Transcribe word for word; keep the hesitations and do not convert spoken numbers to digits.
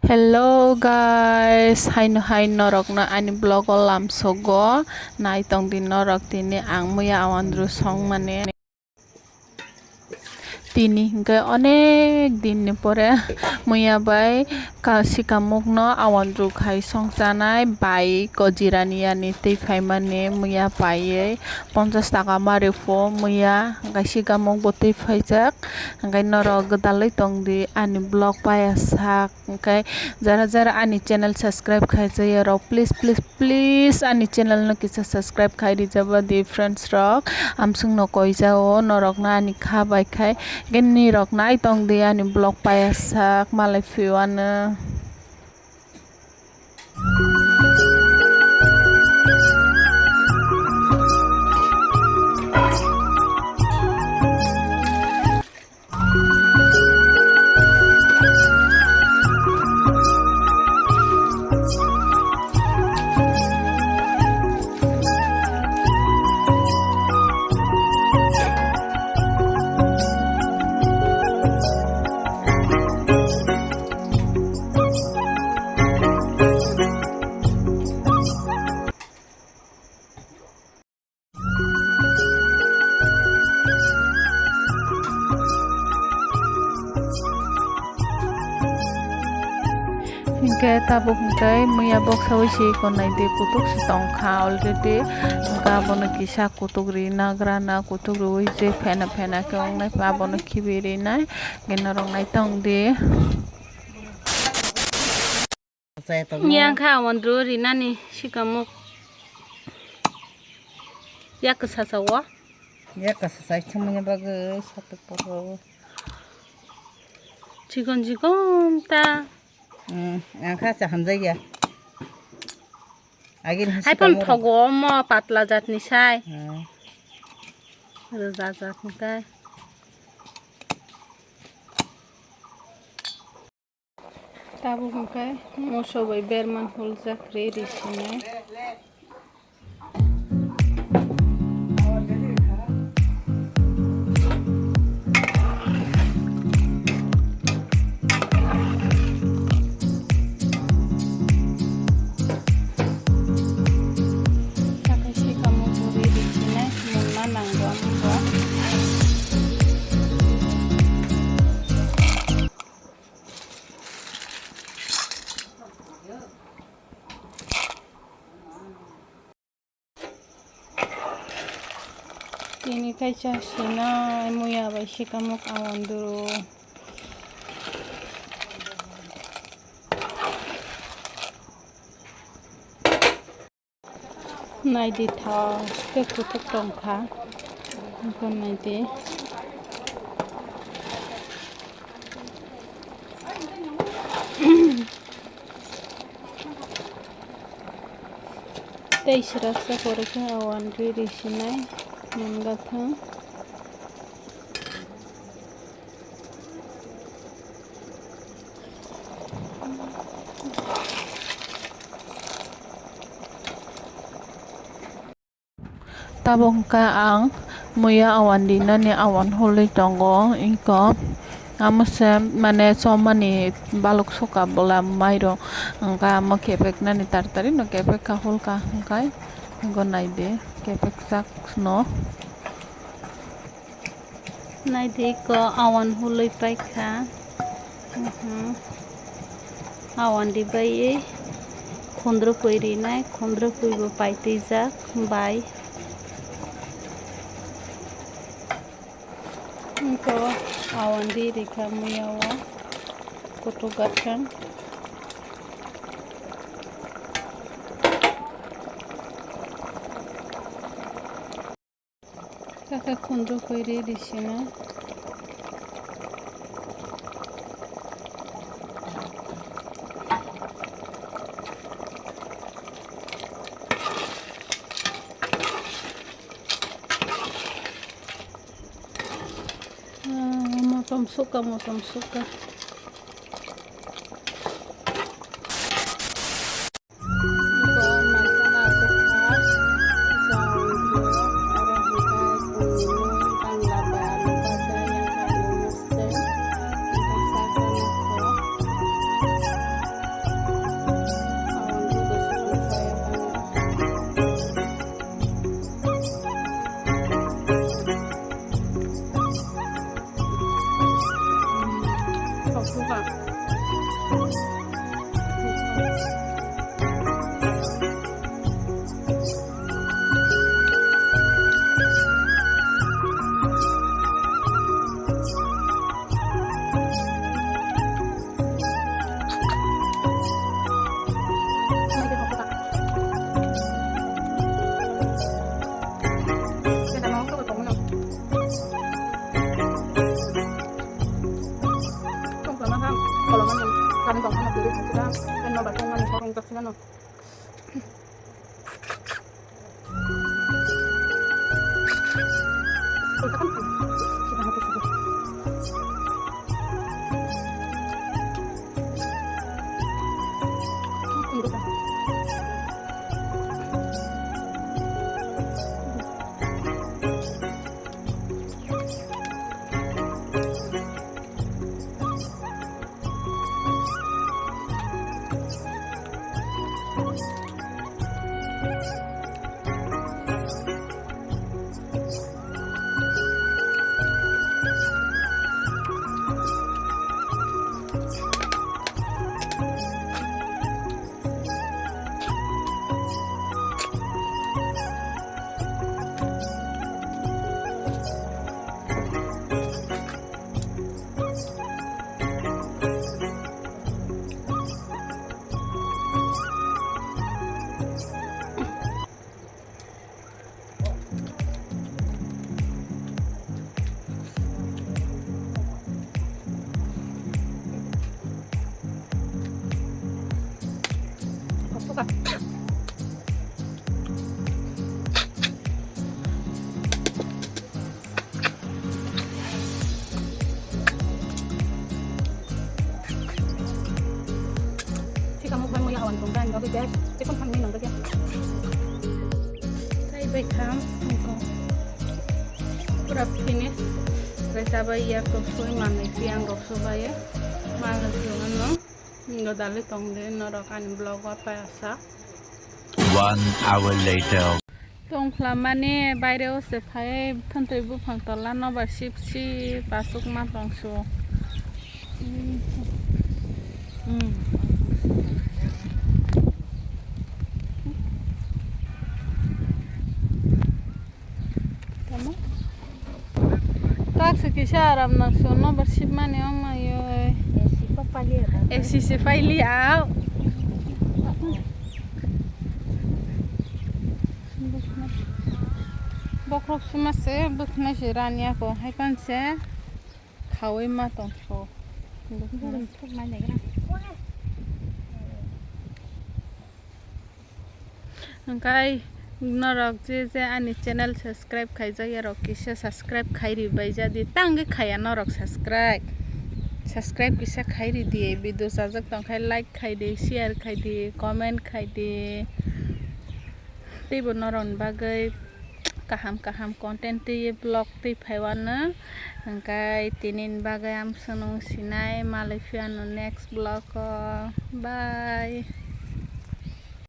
Hello guys, haino hai norokno ani vlog o lamsogo. Naitong di norok, tini ang muya awandru songmani. Tini hinkhe onek din ni pore muya bai ka-, sikamukno awandru khai songchanai bai kojirani yani tei phaimani muya paiwi ponchas taka ma riphu muya, hinkhe sikamukbo tei phaijak, hinkhe norok gwdalwi tongdi ani vlog paiya sak. Hinkhe jara jara ani channel subscribe khai jaya rok, please, please, please ani channel no kisa subscribe khai rijaba di friends rok. Amswng no koi jao norok no ani kha bai khai. Hinkhe nirok nai tong di ani vlog paiya sak malai phiyo ano. Hinkhe tabuk hinkhe muya boksawi se iko naidi kutuk se tongkha already. Hinkhe abono kisa kutuk ri nagra na kutuk riwi je phena phena khe wngnai abono khibi rinai. Hinkhe norok nai tongdi. Yang kha awandru rinani sikamuk. Yak kasa sawo. Yak kasa sai chumani bagwi satuk poro. Chikon chikon ta. Hmm, ang kha sa hamjai ya. Agin hai pon thogo mo patla jatni sai. Hmm. Rwja jatni kai. Tabuk hwnkhe moso bai berman huljak ree ri sinai. Sakhe sikamo bo ree ri sinai, munna nangbo amo bo. Tini kaisa sinai muya bai sikamuk awandru. Naidi thok tei kuthuk tongkha. Nukho naidi. Tei swrapsa pore khe awan ree ri sinai mwnga thang. Tabuk hwnkhe ang muya awan rinani awan hulwi tongo, iko amo se mane chomani baluk suka bwla mairung, hwnkhe amo kepek nani tari tari no kepek kha hulka hwnkhe ego naidi kepek sak no. Naidi iko awan hulwi paikha. Mhm. Awan ribaiwi khundrukwi rinai, khundrukwi bo paitwijak bai. Iko awan ri rikha muya o kutuk gathang. Kaka khundrukwi ree ri sina. Ah, motom suka, motom suka. Ano twi rwkha sida, tei nobar tongmani borok wngjak sida no. Chikamo bai muya awan tong dan gabi gas, chikon thang ni nang gabi. Sai bai kham, niko. Pura finish. Bai sabai ya ko sui manai piang rok so bai. Manai piang no. Niko dali tong de norok ani vlog wa pai asa. One hour later. Tongphla mani baire o se phai thantwi buphang tola nobar sip sip aswk ma tong su. Hmm. Tamo? Taksi kisa aram nang su nobar sip mani ong ma yoi. A C se paili ya. Bokhorok suma se bwkhnai se rani ako hai pan se khaui ma tong so. Hwnkhe norok je je ani channel subscribe khaijak yarok kisa subscribe khai ri bai jadi tang khe khaiya norok subscribe, subscribe kisa khai ri di video chajak tong khe like khai di share khai di comment khai di teibo norokni bagwi kaham kaham content twi vlog twi phaiwano hwnkhe tinini bagwi amsano sinai malai phiano next vlog o bye.